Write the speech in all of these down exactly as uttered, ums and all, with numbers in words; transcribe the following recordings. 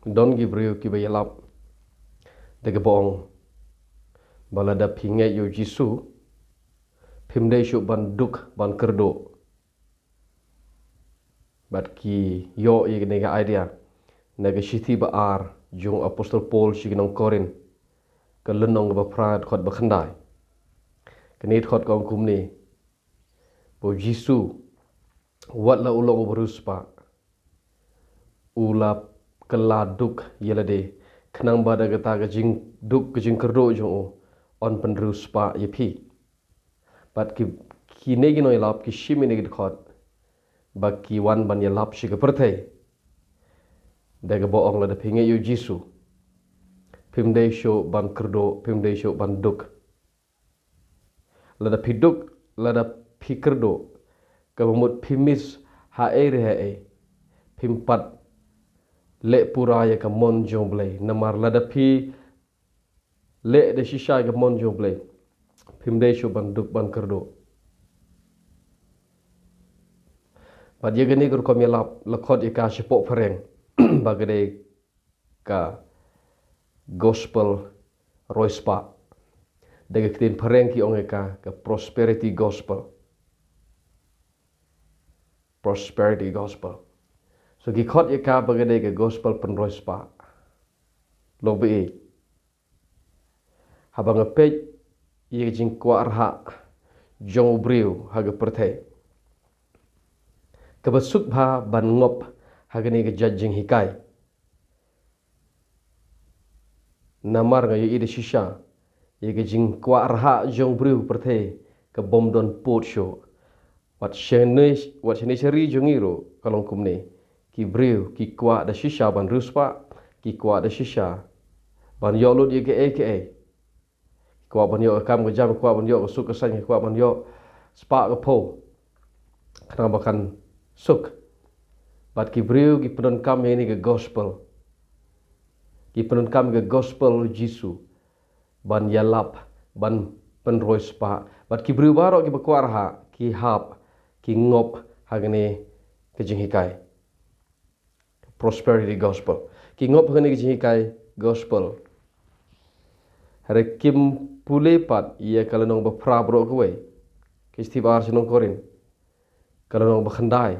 Don ki briew kiba ïalap da kaba ong ba lada phi ngeit ïa u Jisu, phim dei shuh ban duk ban kyrduh. Bad ki ïoh ïa kane ka idea na ka shithi ba ar jong u Apostol Paul sha ki nong Korinth, ka lynnong ba phra, dkhot ba khyndai. Kane dkhot ka ong kumne: Ba u Jisu, wat la u long uba riewspah, u la kylla duk ïa lade, khnang ba da kata ka jingduk, ka jingkyrduh jong u, yn pynriewspah ïa phi. Bad ki, kine ki nongïalap ki shim ïa kane ka dkhot ba ki wan ban ïalap sha ka pyrthei da kaba ong lada phi ngeit ïa u Jisu, phim dei shuh ban kyrduh, phim dei shuh ban duk. Lada phi duk, lada phi kyrduh, kaba mut phi miss ha ei re ha ei, phim pat leh pura ïa ka mon jong u Blei. Namar lada phi leh da shisha ïa ka mon jong u Blei, phim dei shuh ban duk ban kyrduh. Bad ïa kane ka rukom ïalap la khot ïa ka shapoh phareng ba ka dei ka gospel riewspah. Da ka ktien phareng ki ong ïa ka ka prosperity gospel. Prosperity gospel. So ki khot ïa ka ba ka dei ka gospel pynriewspah. Long ba ïeit, haba nga peit ïa ka jingkwah rhah jong u briew ha ka pyrthei, kaba suk bha ban ngop ha kane ka jait jinghikai. Namar nga ïohi da shisha ïa ka jingkwah rhah jong u briew ha ka pyrthei ka bym don pud shuh. Wat shane, wat shane sha ri jong ngi ruh ka long kumne. Ki briew ki kwah da shisha ban riewspah, ki kwah da shisha ban ïoh lut ïa kaei kaei. Ki kwah ban ïoh ka kam ka jam, ki kwah ban ïoh ka suk ka saiñ, ki kwah ban ïoh spah ka phew, khnang ba kan suk. Bad ki briew ki pyndonkam ïa kane ka gospel. Ki pyndonkam ïa ka gospel Jisu ban ïalap, ban pynriewspah. Bad ki briew baroh kiba kwah rhah ki hap, ki ngop ha kane ka jinghikai. Prosperity gospel. Ki ngop ha kane ka jinghikai gospel. Hynrei kim pule pat ïa ka lynnong ba phra baroh kawei, ka shithi ba ar sha ki nong Korinth, ka lynnong ba khyndai,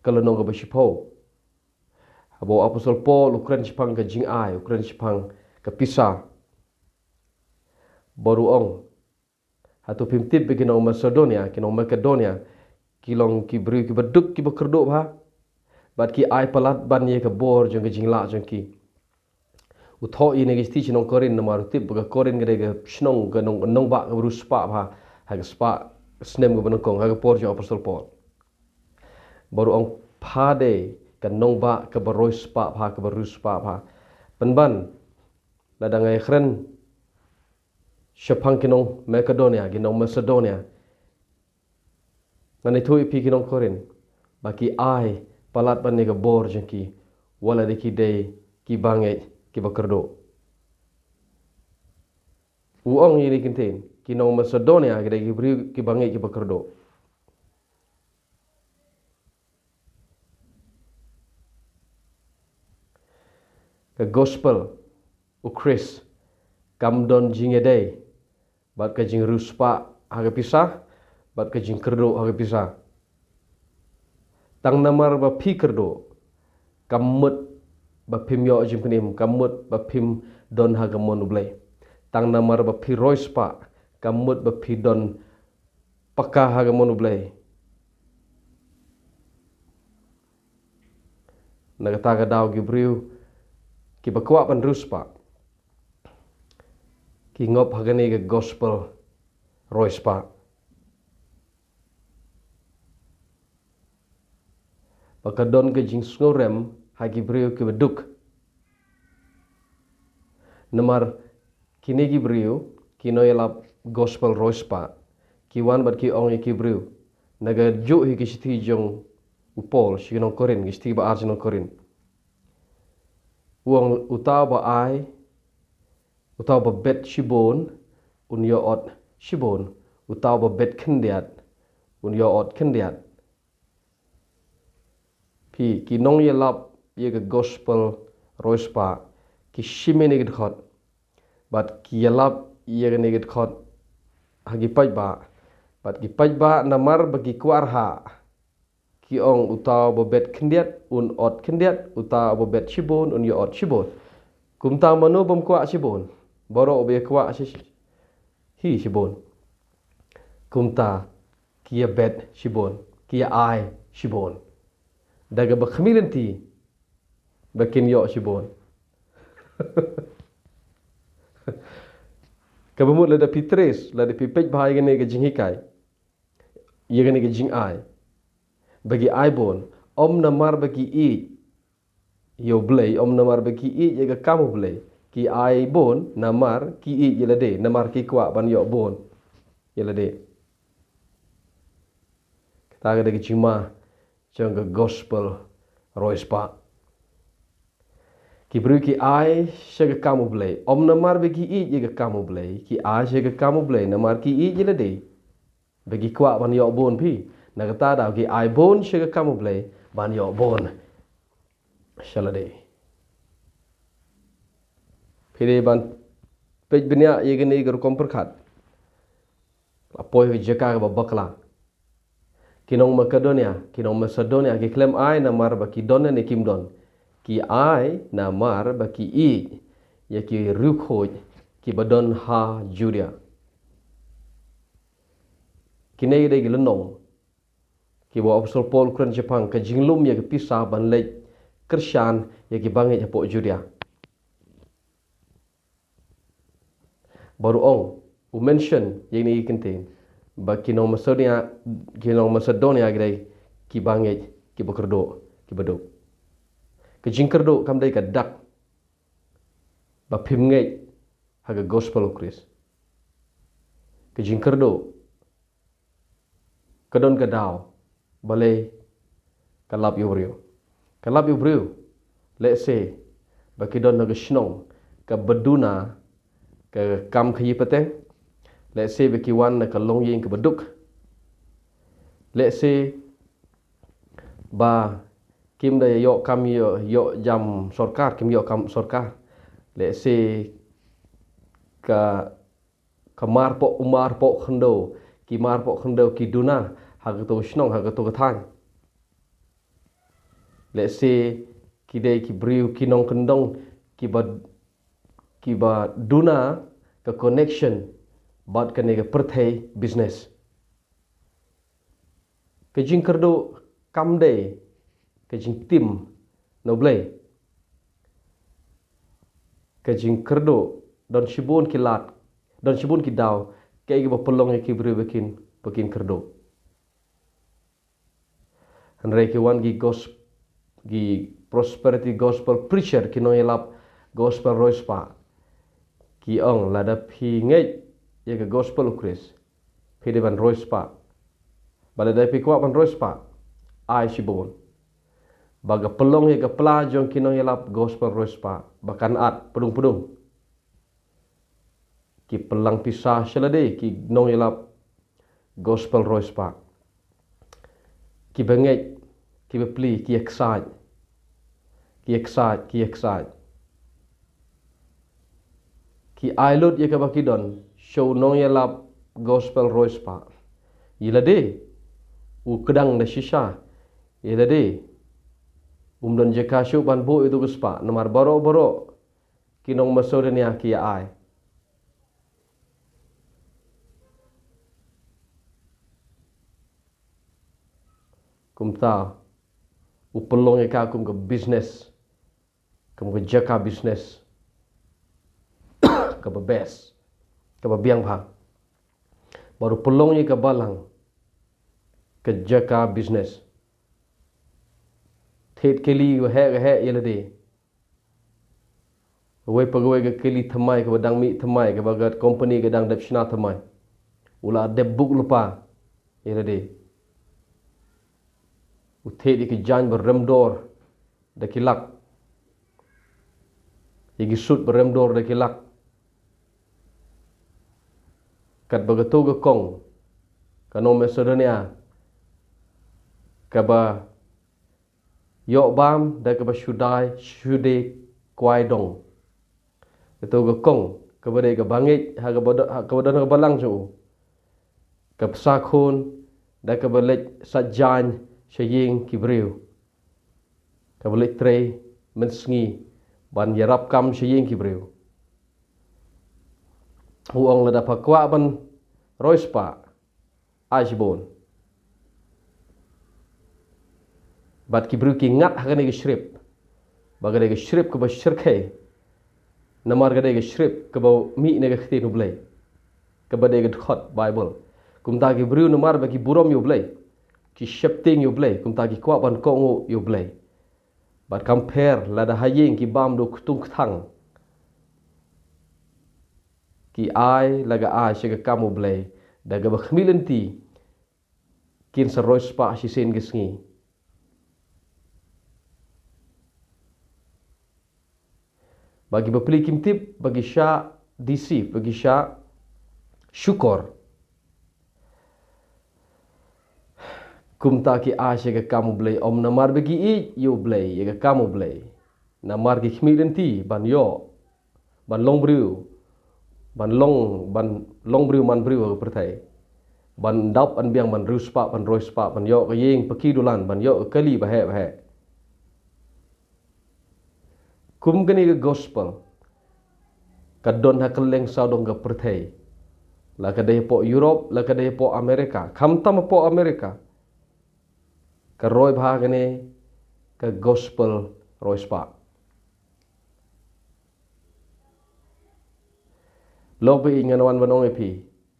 ka lynnong kaba shiphew. Haba u Apostol Paul u kren shaphang ka jingai, u kren shaphang ka pisa, bad u ong, hato phim tip ba ki nong Macedonia, ki nong Makedonia, ki long ki briew kiba duk, kiba kyrduh bha, bad ki ai palat ban ïa ka bor jong ka jinglah jong ki. U thoh ïa kane ka shithi sha ki nong Korinth namar u tip ba ka Korinth ka dei ka shnong, ka nong, nongbah kaba riewspah bha ha ka spah snem kaba nyngkong ha ka por jong u Apostol Paul. Bad u ong, pha dei ka nongbah kaba riewspah bha, kaba riewspah bha. Pynban, lada nga ïakren shaphang ki nong Makedonia, ki nong Macedonia, ngan ïathuh ïa phi ki nong Korinth ba ki ai palat ban ïa ka bor jong ki, wat la dei ki dei kiba ngeit, kiba kyrduh. U ong ïa kine ki ktien, ki nong Macedonia ki dei ki briew kiba ngeit, kiba kyrduh. Ka gospel u Khrist kam don jingïadei bad ka jingriewspah ha ka pisa, bad ka jingkyrduh ha ka pisa. Tang namar ba phi kyrduh, kam mut ba phim ïoh jingpynim, kam mut ba phim don ha ka mon u Blei. Tang namar ba phi riewspah, kam mut ba phi don paka ha ka mon u Blei. Na kata ka daw ki briew kiba kwah ban riewspah ki ngop ha kane ka gospel riewspah. Ba ka don ka jingsngewrem ha ki briew kiba duk. Namar kine ki briew ki nongïalap gospel riewspah, ki wan bad ki ong ïa ki briew. Na ka juh hi ka shithi jong u Paul sha ki nong Korinth, ka shithi ba ar sha ki nong Korinth, u ong, uta uba ai, uta uba bet shibun, un ïoh ot shibun, uta uba bet khyndiat, un ïoh ot khyndiat. Phi, ki nongïalap ïa ka gospel roi spah, ki shim ïa kane ka dkhot, bad ki ïalap ïa kane ka dkhot ha ki paidbah, bad ki paidbah namar ba ki kwah, ki ong, uta uba bet khyndiat un ot khyndiat, uta uba bet shibun un ïa ot shibun. Kumta mano bym kwah shibun? Baroh ba ïa kwah shi, hi shibun. Kumta ki ïa bet shibun, ki ïa ai shibun, da kaba khmih lynti ba kin ïoh shibun. Kaba mut lada phi trace, lada phi peit bha ïa kane ka jinghikai, ïa kane ka jingai, ba ki ai bun, ym namar ba ki ïeit ïa U Blei, ym namar ba ki ïeit ïa ka kam U Blei. Ki ai bun namar ki ïeit ïa lade, namar ki kwah ban ïoh bun ïa lade. Kata ka dei ka jingma jong ka gospel roi spah. Ki briew ki ai sha ka kam U Blei, ym namar ba ki ïeit ïa ka kam U Blei, ki ai sha ka kam U Blei namar ki ïeit ïa lade, ba ki kwah ban ïoh bun, phi. Na kata daw ki ai bun sha ka kam U Blei ban ïoh bun sha lade. Phi dei ban peit bniah ïa kane ka rukom pyrkhat. La poi ha ka jaka kaba bakla. Ki nong Makedonia, ki nong Masedonia, ki khlem ai namar ba ki don ne kim don. Ki ai namar ba ki ïeit ïa ki riewkhuid kiba don ha Judia. Kine ki dei ki lynnong kiba u Apostol Paul u kren shaphang ka jinglum ïa ka pisa ban leit kyrshan ïa ki bangeit hapoh Judia. Bad u ong, u mention ïa kine ki kyntien, ba ki nong Masedonia, ki nong Masedonia ki dei ki bangeit kiba kyrduh, kiba duk. Ka jingkyrduh kam dei ka dak ba phim ngeit ha ka gospel u Khrist. Ka jingkyrduh ka don ka daw balei ka lap ïa u briew. Ka lap ïa u briew, lehse ba ki don ha ka shnong kaba duna ka kam khaïi pateng, lehse ba ki wan na ka longïing kaba duk, lehse ba kim da ïoh kam, ïoh, ïoh jam sorkar, kim ïoh kam sorkar, lehse ka ka marpoh, u marpoh khyndew, ki marpoh khyndew ki duna ha kato ka shnong, ha kato ka thaiñ. Lehse ki dei ki briew, ki nongkyndong kiba, kiba duna ka connection bad kane ka pyrthei business. Ka jingkyrduh kam dei ka jingtim na U Blei. Ka jingkyrduh don shibun ki lad, don shibun ki daw, kaei kaba pynlong ïa ki briew ba kin, ba kin kyrduh. Hynrei ki wan ki gos-, ki prosperity gospel preacher, ki nongïalap gospel roi spah, ki ong, lada phi ngeit ïa ka gospel u Khrist, phi dei ban roi spah. Bad lada phi kwah ban roi spah, ai shibun. Ba ka pynlong ïa ka pla jong ki nongïalap gospel roi spah ba kan at pdung pdung. Ki pynlang pisa sha lade ki nongïalap gospel roi spah. Kiba ngeit, kiba plie, ki excite. Ki excite, ki excite. Ki ai lut ïa kaba ki don sha u nongïalap gospel roi spah. Ïa lade u kdang da shisha. Ïa lade um don jaka shuh ban buh ïa uto u spah, namar baroh baroh ki nong Masedonia ki ïa ai. Kumta u pynlong ïa ka kum ka business, kum ka jaka business kaba best, kaba biang bha. Bad u pynlong ïa ka balang ka jaka business. Thied kali ka heh ka heh ïa lade. Kawei pa kawei ka kali thymmai kaba dang mih thymmai, kaba ka company ka dang dep shna thymmai, u la dep buk lypa ïa lade. U thied ïa ki jaiñ ba rem dor da ki lak, ïa ki suit ba rem dor da ki lak. Katba kato ka kong ka nong Masedonia kaba ïoh bam da kaba shu dei, shu dei kwai dong. Kato ka kong, kaba dei ka bangeit, ha kaba do-, ha kaba don ha ka balang jong u. Ka bsa khun, da kaba leit sajan sha ïing ki briew. Kaba leit trei mynsngi, ban ïarap kam sha ïing ki briew. U ong lada pha kwah ban roi spah, ai shibun. Bad ki briew ki ngat ha kane ka shrip. Ba ka dei ka shrip kaba shyrkhei. Namar ka dei ka shrip kaba mih na ka ktien U Blei. Kaba dei ka dkhot Baibl. Kumta ki briew namar ba ki burom ïa U Blei. Ki sheptieng ïa U Blei. Kumta ki kwah ban kohnguh ïa U Blei. Bad kam pher lada ha ïing ki bam da u ktung kthang. Ki ai la ka ai sha ka kam U Blei. Da kaba khmih lynti. Kin sa roi spah shisien ka sngi. Ba ki bapli kim tip, ba ki shah deceive, ba ki shah shukor. Kumta ki ai sha ka kam U Blei, ym namar ba ki ïeit ïa U Blei, ïa ka kam U Blei. Namar ki khmih lynti, ban ïoh, ban long briew, ban long, ban long briew man briew ha ka pyrthei. Ban dap ban biang, ban roi spah, ban roi spah, ban ïoh ka ïing paki dulan, ban ïoh ka kali baheh baheh. Kum kane ka gospel, ka don ha kylleng sawdong ka pyrthei. La ka dei hapoh Europe, la ka dei hapoh America. Khamtam hapoh America. Ka roi bha kane ka gospel roi spah. Lok ba ïeit ngan wan ban ong ïa phi.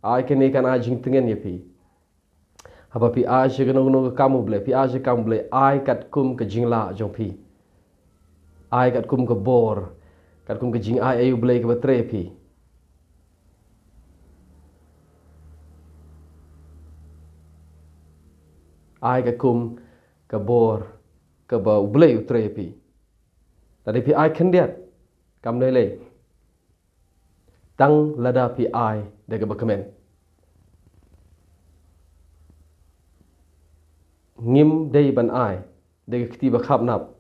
Ai kane kan ai jingtngen ïa phi. Haba phi ai sha kano kano ka kam U Blei, phi ai sha ka kam U Blei, ai katkum ka jinglah jong phi. Ai katkum ka bor, katkum ka jingai ei U Blei kaba trei ïa phi. Ai katkum ka bor kaba U Blei u trei ïa phi. Lada phi ai khyndiat, kam dei lei. Tang lada phi ai da kaba kmen. Ngim dei ban ai da ka kti ba khapnap.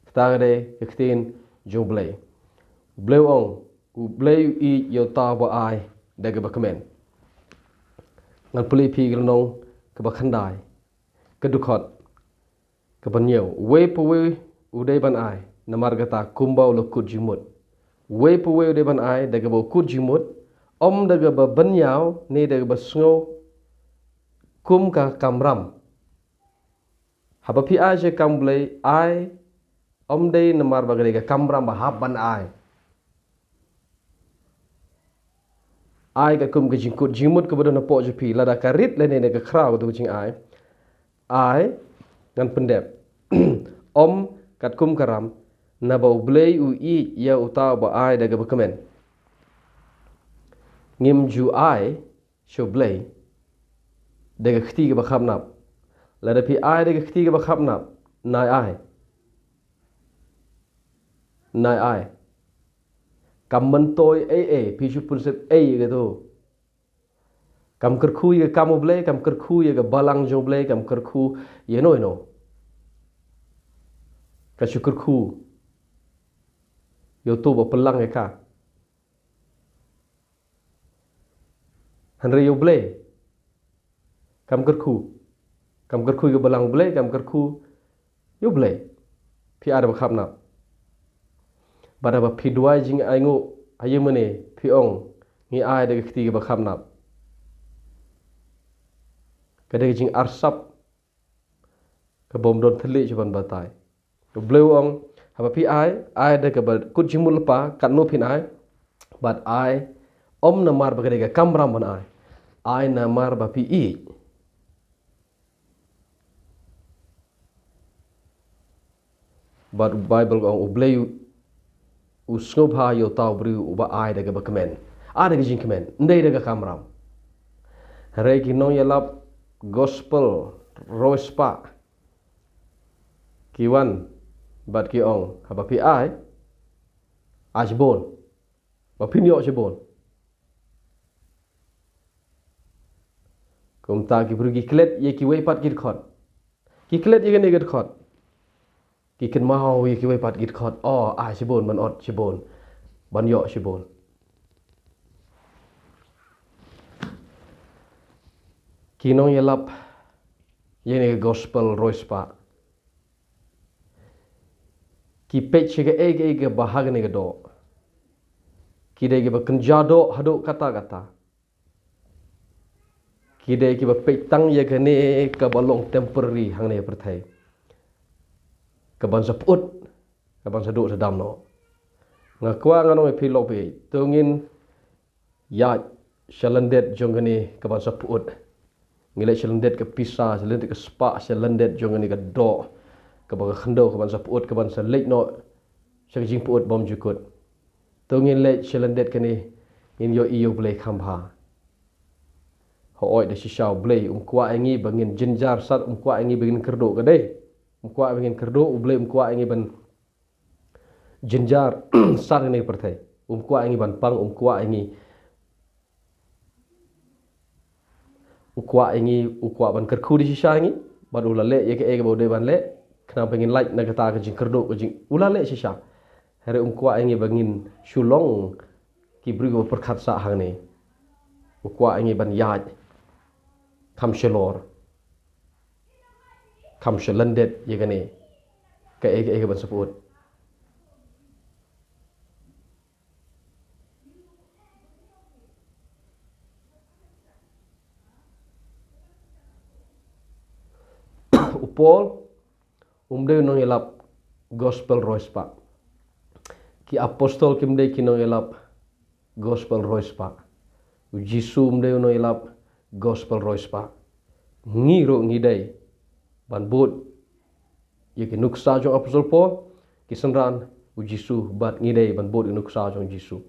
Kata ka dei ka ktien jong U Blei. U Blei u ong, U Blei u ïeit ïa uta uba ai da kaba kmen. Ngan pule ïa phi ka lynnong kaba khyndai. Ka dkhot kaba hynñiew. Uwei pa uwei u dei ban ai, namar kata kumba u la kut jingmut. Uwei pa uwei u dei ban ai da kaba u kut jingmut, ym da kaba bynñiaw ne da kaba sngew kum ka kamram. Haba phi ai sha ka kam U Blei, ai ym dei namar ba ka dei ka kamram ba hap ban ai. Ai katkum ka jingkut jingmut kaba don hapoh jong phi, lada ka rit lane ka khraw katu ka jingai. Ai, ngan pyndep. Ym katkum ka ram, naba U Blei u ïeit ïa uta uba ai da kaba kmen. Ngim ju ai sha U Blei da ka kti kaba khapnap. Lada phi ai da ka kti kaba khapnap, nai ai. Nai ai. Kam myntoi ei ei, phi ju pynsep ei ïa kato. Kam kyrkhu ïa ka kam U Blei, kam kyrkhu ïa ka balang jong U Blei, kam kyrkhu ïa no ïa no. Ka shu kyrkhu ïa uto ba pynlang ïa ka. Hynrei ïa U Blei kam kyrkhu. Kam kyrkhu ïa ka balang U Blei, kam kyrkhu ïa U Blei. Phi ai da ba khapnap. Bad haba phi duwai jingainguh ha ïing mane, phi ong, ngi ai da ka kti kaba khapnap. Ka dei ka jingarsap kabym don thylliej sha ban batai. U Blei u ong, haba phi ai, ai da kaba kut jingmut lypa, katno phin ai, bad ai ym namar ba ka dei ka kamram ban ai. Ai namar ba phi ïeit. Bad u Baibl ka ong, U Blei u, u sngewbha ïa uta u briew uba ai da kaba kmen. Ai da ka jingkmen, ym dei da ka kamram. Hynrei ki nongïalap gospel roi spah ki wan bad ki ong, haba phi ai, ai shibun. Ba phin ïoh shibun. Kumta ki briew ki klet ïa kiwei pat ki dkhot. Ki klet ïa kane ka dkhot. Ki kynmaw ïa kiwei pat ki dkhot, oh, ai shibun ban ot shibun, ban ïoh shibun. Ki nongïalap ïa kane ka gospel roi spah, ki peit sha kaei kaei kaba ha kane ka doh. Ki dei kiba kynja doh haduh katta katta. Ki dei kiba peit tang ïa kane kaba long temporary hangne ha pyrthei, kaban sa pyut, kaban sa duh sa dam noh. Nga kwah ngan ong ïa phi lok phi, to ngin ïaid sha lyndet jong kane kaban sa pyut. Ngi leit sha lyndet ka pisa, sha lyndet ka spah, sha lyndet jong kane ka doh kaba ka khyndew, kaban sa pyut, kaban sa leit noh sha ka jingpyut bymjukut. To ngin leit sha lyndet kane, ngin ïohi ïa U Blei kham bha. Hooid, da shisha U Blei um kwah ïa ngi ba ngin jynjar sat, um kwah ïa ngi ba ngin kyrduh, ka dei. Um kwah ba ngin kyrduh, U Blei um kwah ïa ngi ban jynjar sat ha kane ka pyrthei. Um kwah ïa ngi ban pang, um kwah ïa ngi, u kwah ïa ngi, u kwah ban kyrkhu da shisha ïa ngi, bad u la leh ïa kaei kaba u dei ban leh, khnang ba ngin lait na kata ka jingkyrduh, ka jing, u la leh shisha. Hynrei um kwah ïa ngi ba ngin shu long ki briew kiba pyrkhat sah hangne. U kwah ïa ngi ban ïaid kham shalor, kham shalyndet ïa kane, kaei kaei kaban sa pyut. U Paul um dei u nongïalap gospel roi spah. Ki apostol kim dei ki nongïalap gospel roi spah. U Jisu um dei u nongïalap gospel roi spah. Ngi ruh ngi dei ban bud ïa ki nuksa jong apostol Paul, ki synran U Jisu, bad ngi dei ban bud ïa ki nuksa jong U Jisu.